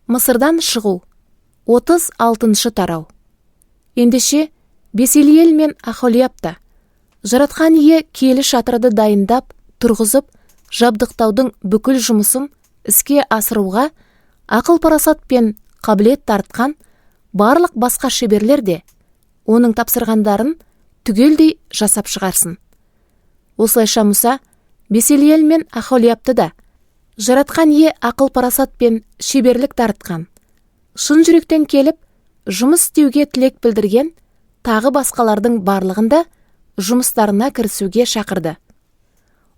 Мысырдан шығу. 36 тарау. Ендеше Беселиел мен Ахолиаб та Жаратқан Ие киелі шатырды дайындап, тұрғызып, жабдықтаудың бүкіл жұмысын іске асыруға ақыл-парасат пен қабілет тартқан барлық басқа шеберлер де оның тапсырғандарын түгелдей жасап шығарсын. Осылайша Мұса Беселиел мен Ахолиабты да Жаратқан Ие ақыл-парасат пен шеберлік тартқан, шын жүректен келіп, жұмыс істеуге тілек білдірген тағы басқалардың барлығында жұмыстарына кірісуге шақырды.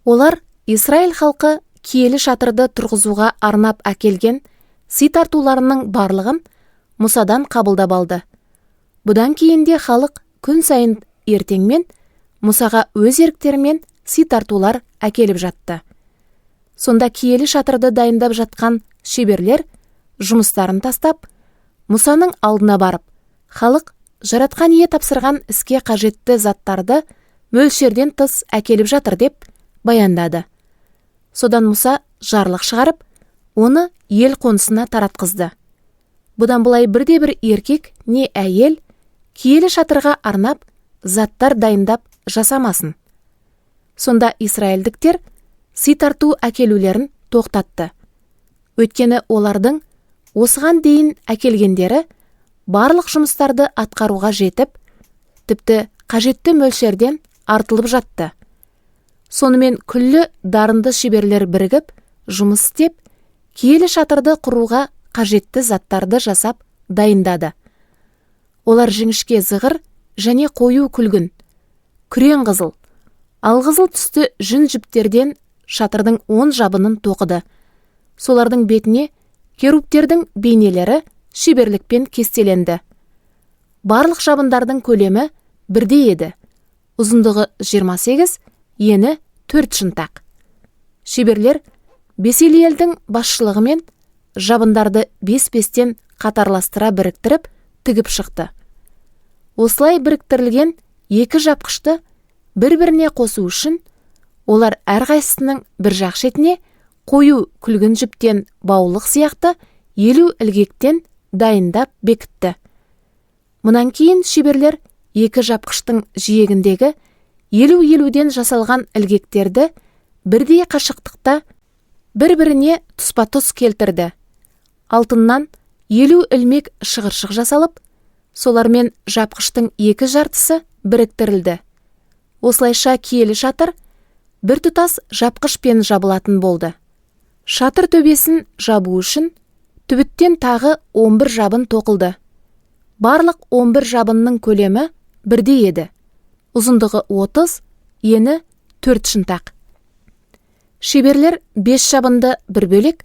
Олар Израиль халқы киелі шатырды тұрғызуға арнап әкелген сый тартуларының барлығын Мұсадан қабылдап алды. Бұдан кейін де халық күн сайын ертеңмен Мұсаға өз еріктерімен сый тартулар әкеліп жатты. Сонда киелі шатырды дайындап жатқан шеберлер жұмыстарын тастап, Мұсаның алдына барып, халық Жаратқан Ие тапсырған іске қажетті заттарды мөлшерден тыс әкеліп жатыр деп баяндады. Содан Мұса жарлық шығарып, оны ел қонысына таратқызды. Бұдан былай бірде-бір еркек не әйел киелі шатырға арнап заттар дайындап жасамасын. Сонда израильдіктер сый тарту әкелулерін тоқтатты. Өйткені олардың осыған дейін әкелгендері барлық жұмыстарды атқаруға жетіп, тіпті қажетті мөлшерден артылып жатты. Сонымен күллі дарынды шеберлер бірігіп, жұмыс істеп, киелі шатырды құруға қажетті заттарды жасап дайындады. Олар жіңішке зығыр және қою күлгін, күрең қызыл, алғызыл түсті жүн жіптерден шатырдың 10 жабынын тоқыды. Солардың бетіне керубтердің бейнелері шеберлікпен кестеленді. Барлық жабындардың көлемі бірдей еді. Ұзындығы 28, ені 4 шынтақ. Шеберлер Беселиелдің басшылығымен жабындарды бес-бестен қатарластыра біріктіріп, тігіп шықты. Осылай біріктірілген екі жапқышты бір-біріне қосу үшін олар әрқайсысының бір жақ шетіне қою күлгін жіптен баулық сияқты 50 ілгектен дайындап бекітті. Мұнан кейін шеберлер екі жапқыштың жиегіндегі 50-50-ден жасалған ілгектерді бірдей қашықтықта бір-біріне тұспа-тұс келтірді. Алтыннан 50 ілмек шығыршық жасалып, солармен жапқыштың екі жартысы біріктірілді. Осылайша киелі шатыр біртұтас жапқышпен жабылатын болды. Шатыр төбесін жабу үшін түбіттен тағы 11 жабын тоқылды. Барлық 11 жабынның көлемі бірдей еді. Ұзындығы 30, ені 4 шынтақ. Шеберлер 5 жабынды бір бөлек,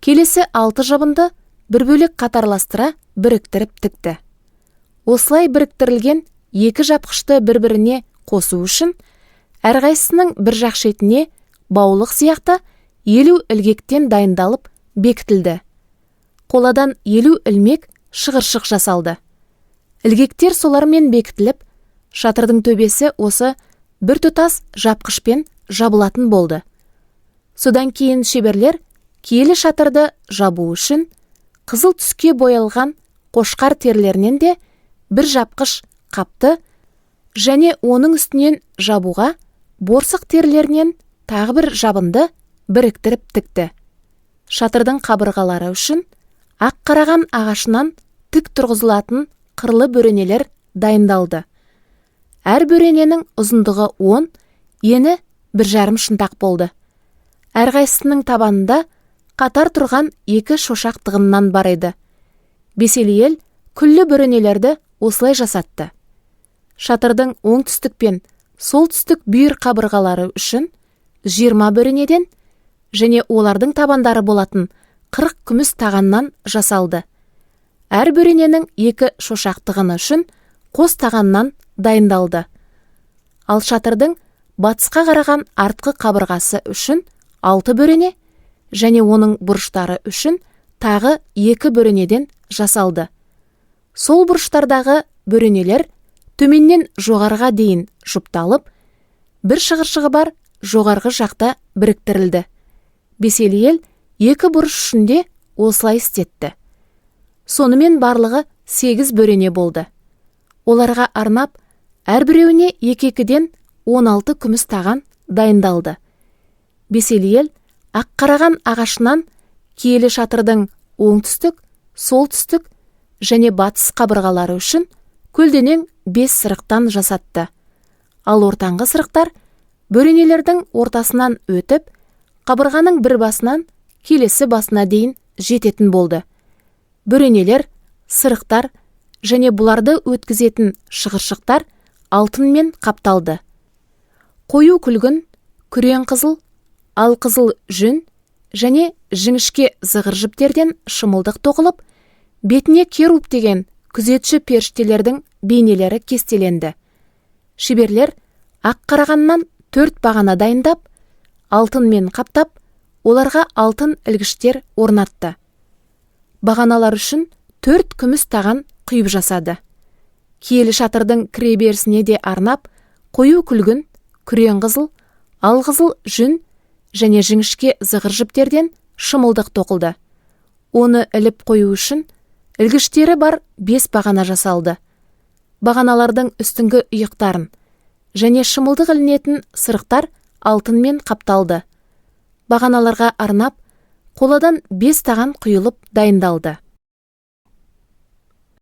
келесі 6 жабынды бір бөлек қатарластыра біріктіріп тікті. Осылай біріктірілген екі жапқышты бір-біріне қосу үшін әрқайсысының бір жақ шетіне баулық сияқты 50 ілгектен дайындалып бекітілді. Қоладан 50 ілмек шығыршық жасалды. Ілгектер солармен бекітіліп, шатырдың төбесі осы біртұтас жапқышпен жабылатын болды. Содан кейін шеберлер киелі шатырды жабу үшін қызыл түске боялған қошқар терілерінен де бір жапқыш қапты және оның үстінен жабуға борсық терілерінен тағы бір жабынды біріктіріп тікті. Шатырдың қабырғалары үшін ақ қараған ағашынан тік тұрғызылатын қырлы бөренелер дайындалды. Әр бөрененің ұзындығы 10, ені 1,5 шынтақ болды. Әрқайсысының табанында қатар тұрған екі шошақ тығыннан бар еді. Беселиел күллі бөренелерді осылай жасатты. Шатырдың оңтүстік пен солтүстік бүйір қабырғалары үшін 20 бөренеден және олардың табандары болатын 40 күміс тағаннан жасалды. Әр бөрененің екі шошақ тығыны үшін қос тағаннан дайындалды. Ал шатырдың батысқа қараған артқы қабырғасы үшін 6 бөрене және оның бұрыштары үшін тағы 2 бөренеден жасалды. Сол бұрыштардағы бөренелер төменнен жоғарыға дейін жұпталып, бір шығыршығы бар жоғарғы жақта біріктірілді. Беселиел екі бұрыш үшін де осылай істетті. Сонымен барлығы 8 бөрене болды. Оларға арнап әрбіреуіне екі-екіден 16 күміс таған дайындалды. Беселиел аққараған ағашынан киелі шатырдың оңтүстік, солтүстік және батыс қабырғалары үшін көлденең 5 сырықтан жасатты. Ал ортаңғы сырықтар бөренелердің ортасынан өтіп, қабырғаның бір басынан келесі басына дейін жететін болды. Бөренелер, сырықтар және бұларды өткізетін шығыршықтар алтынмен қапталды. Қою күлгін, күрең қызыл, алқызыл жүн және жіңішке зығыр жіптерден шымылдық тоқылып, бетіне керуб деген күзетші періштелердің бейнелері кестеленді. Шеберлер аққарағаннан 4 бағана дайындап, алтынмен қаптап, оларға алтын ілгіштер орнатты. Бағаналар үшін 4 күміс таған құйып жасады. Киелі шатырдың кіреберісіне де арнап, қою күлгін, күрең қызыл, алқызыл жүн және жіңішке зығыр жіптерден шымылдық тоқылды. Оны іліп қою үшін ілгіштері бар 5 бағана жасалды. Бағаналардың үстіңгі иықтарын және шымылдық ілінетін сырықтар алтынмен қапталды. Бағаналарға арнап, қоладан 5 таған құйылып дайындалды.